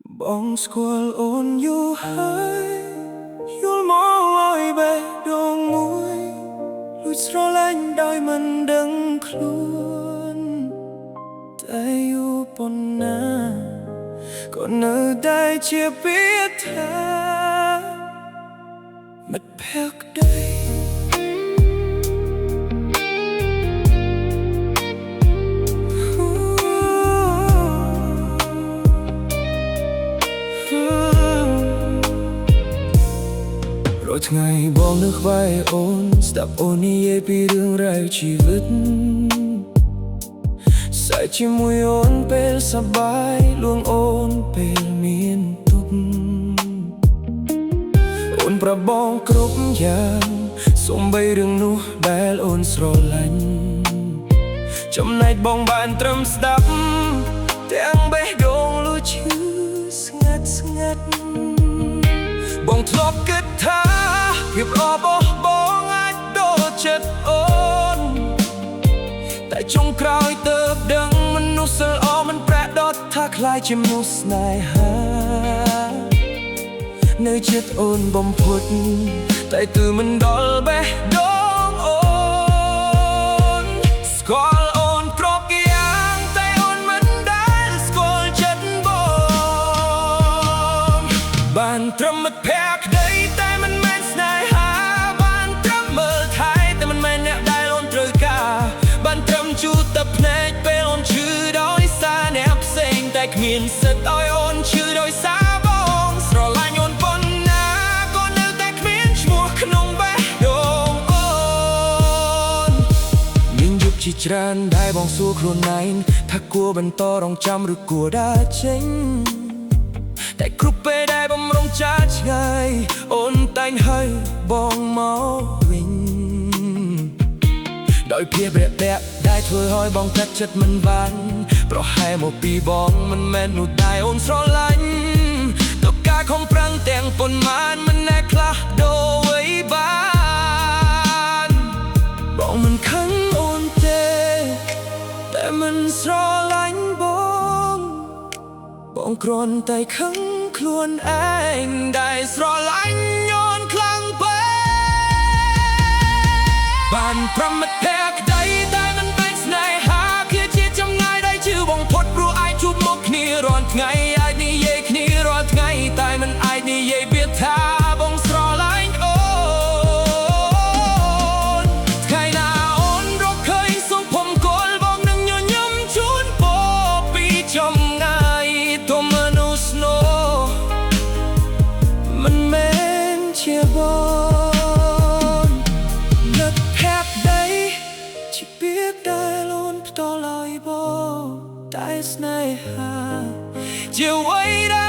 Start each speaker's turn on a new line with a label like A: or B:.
A: បងស្គាល់អូនយូរហើយយល់មកឲ្យបេះដូងមួយលួចស្រឡាញ់ដោយមិនដឹងខ្លួនតែយូរប៉ុណ្ណាក៏នៅតែជាពាក្យថាមិត្តភក្តី រាល់ថ្ងៃបងនៅក្បែរអូនស្ដាប់អូននិយាយពីរឿងរ៉ាវជីវិតសើចជាមួយអូនពេលសប្បាយលួងអូនពេលមានទុក្ខអូនប្រាប់បងគ្រប់យ៉ាងសូម្បីរឿងនោះដែលអូនស្រឡាញ់ចំណែកបងបានត្រឹមស្ដាប់ទាំងបេះដូងលួចឈឺស្ងាត់ស្ងាត់ បងធ្លាប់គិតថាភាពល្អរបស់បងអាចដូរចិត្តអូនតែចុងក្រោយទៅដឹងមនុស្សល្អមិនប្រាកដថាក្លាយជាមនុស្សស្នេហានៅចិត្តអូនបំផុតតែគឺមិនដល់បេះដូងអូនស្គាល់អូនគ្រប់យ៉ាងតែអូនមិនដែលស្គាល់ចិត្តបងបានត្រឹមមិត្តភក្តីតែមិនមែនស្នេហាបានត្រឹមមើលថែតែមិនមែនអ្នកដែលអូនត្រូវការបានត្រឹមជូតទឹកភ្នែកពេលអូនឈឺដោយសារអ្នកផ្សេងតែគ្មានសិទ្ធឲ្យអូនឈឺដោយសារបងស្រឡាញ់អូនប៉ុណ្ណាក៏នៅតែគ្មានឈ្មោះក្នុងបេះដូងអូន មានយប់ជាច្រើនដែលបងសួរខ្លួនឯងថាគួរបន្តរងចាំឬគួរដើរចេញតែគ្រប់ពេលដែលបំរុងចាឆ្ងាយអូនតែងឲ្យបងមកវិញដោយភាពរាក់ទាក់ដែលធ្វើឲ្យបងកាត់ចិត្តមិនបានប្រហែលមកពីបងមិនមែននោះតែអូនស្រឡាញ់តើការខំប្រឹងទាំងប៉ុន្មានមិនណែខ្លះដូរអ្វីបាន បងមិនខឹងអូនទេតែមិនស្រឡាញ់បងបងគ្រាន់តែខឹងខ្លួនឯងដែលស្រឡាញ់អូនខ្លាំងពេកបានប្រមិត្តភក្តីតែមិនមែនស្នេហាគឺជាចម្ងាយដែលជឿបងផុតព្រោះអាចជួបមុខគ្នារាល់ថ្ងៃអាចនិយាយគ្នារាល់ថ្ងៃតែមិនអាចនិយាយពាក្យថាបងស្រឡាញ់អូន ថ្ងៃណាអូនរកឃើញសុខភមគល់បងនឹងញញឹមជូនពរពីចម្ងាយទុំមនុស្សនោះមិនមែនជាបងនឹកភក្តីជាពាក្យដែលអូនផ្ដល់ឲ្យបងតែស្នេហាជាអ្វីដែល